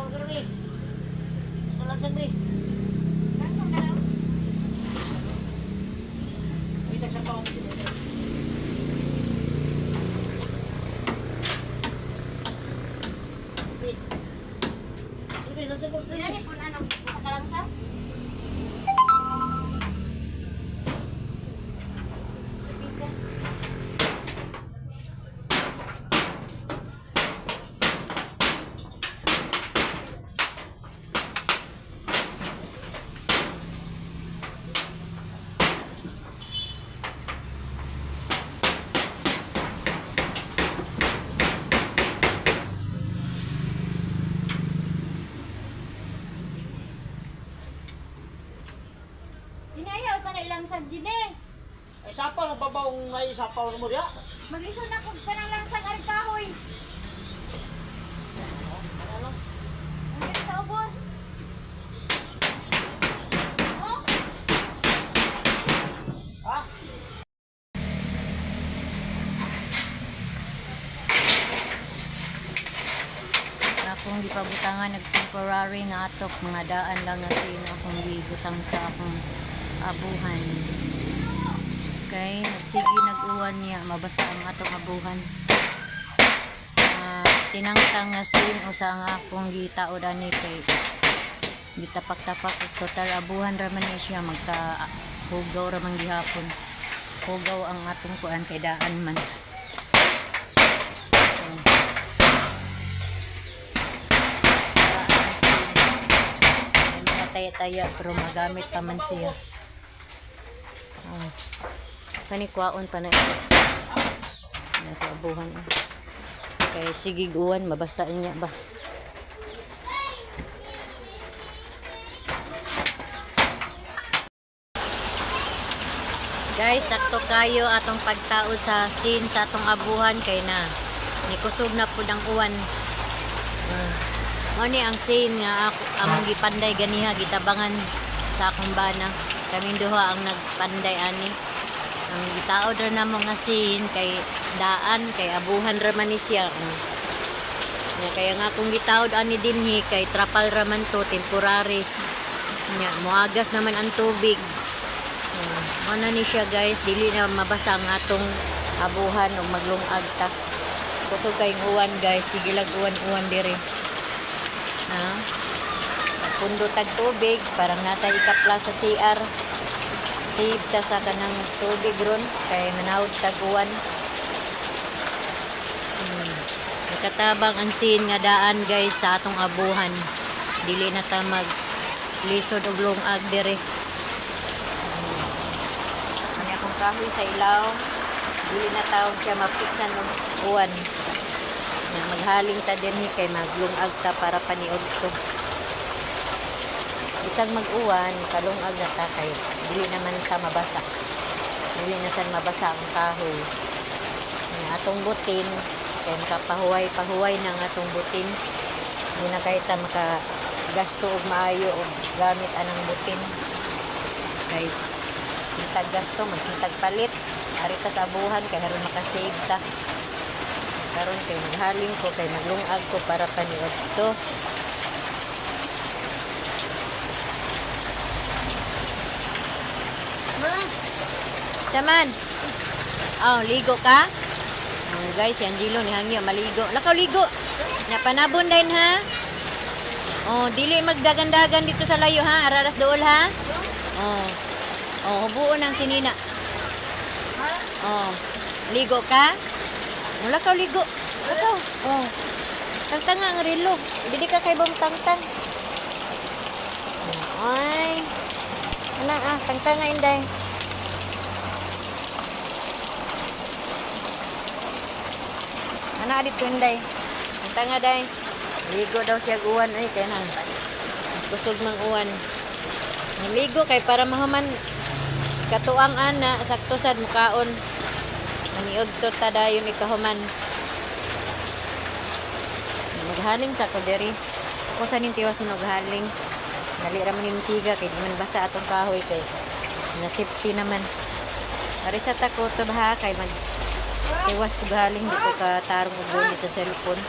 Sapaw ka rin. Nalansag ni. Langsung na lang. Ay, nagsapaw. Bi. Bi, lansag ko rin. Dinali po na nang sa kalangsa. Bigas. Dinayaw sana ilang sa gine. Ay, sapaw, nababaw ngay sapaw mo diya. Mag-isod na kung kanang langsang ang kahoy. Ano? Ang sa ubos. Oh, Ha? Akong gipabutangan nag temporary nga atok, mga daan lang nga sino akong gibutang sa akong abuhan. Kay nagsige nag-uwan niya, mabasa ang atong abuhan. Tinangtang nga sin usa nga akong gitaod ani kay gitapak-tapak og total abuhan ra man ni siya, magka hugaw ra man gihapon. Hugaw ang atong kuan kay daan man. So, may mga taya-taya pero magamit pa man siya. Oh. Kani kwaon pa na ito. Nato abuhan. Eh. Kay sige uwan mabasa niya ba. Guys, sakto kayo atong pagtaod sa scene sa atong abuhan kay na nikusog na pud ang uwan. Mao ni ang scene nga ako among gipanday ganiha, gitabangan sa akong bana. Kaming duha ang nagpanday ani. Ang gitaod ra namo nga scene kay daan kay abuhan ra man ni siya. Nya kaya nga akong gitaod ani dinhi kay trapal ra man to, temporary. Nya moagas naman ang tubig. Mao na ni siya guys, dili na mabasa ang atong abuhan og maglungag ta. Kusog kayong uwan guys, sige lang uwan-uwan diri. Ha? Pundo tag tubig, parang natay ikapla sa CR. Save ta sa kanang tubig ron kay manawod tag uwan. Nakatabang ang scene nga daan guys sa atong abuhan. Dili na ta mag lisod og lungag diri. Ang akong kahoy sa ilaw, dili na taon siya mapiksan og uwan. Nga maghaling ta dinhi kay maglungag ta para paniod to. Bisag mag-uwan, kalungag na ta kay dili naman ta mabasa. Dili na sad mabasa ang kahoy. Nga atong butin kay makapahuway pahuway na ang atong butin. Di na kay ta maka gasto og maayo og gamit anang butin. Kay sintag gasto, magsintag palit. Ari ta sa abuhan kay haron makasave ta. Karon kay maghaling ko kay maglungag ko para paniod to. Taman. Oh, ligo ka? Oh, guys, si Angelo ni hangyo maligo. Lakaw ligo. Napanabon din ha. Oh, dili magdagan-dagan dito sa layo ha. Araras dool ha. Oh. Oh, hubuon ang sinina. Oh. Ligo ka? Wala ka ligo. Lakaw. Oh. Tangtang ang relo. Dili ka kay bom tangtang. Ay. Ana ah, tangtang nga inday. Ana adit ko inday. Tangtang nga day. Ligo daw siya uwan ay kay na. Kusog mang uwan. Ligo kay para mahuman katuang ana sakto sad mukaon. Maniod to ta dayon ikahuman. Maghaling sa ko diri. Ako sa ning tiwas og haling. Dali ra man yung siga kay di man basa atong kahoy kay na safety naman. Ari sa ta ko to ba kay mag tiwas og haling di ko ka tarong og gunit sa cellphone.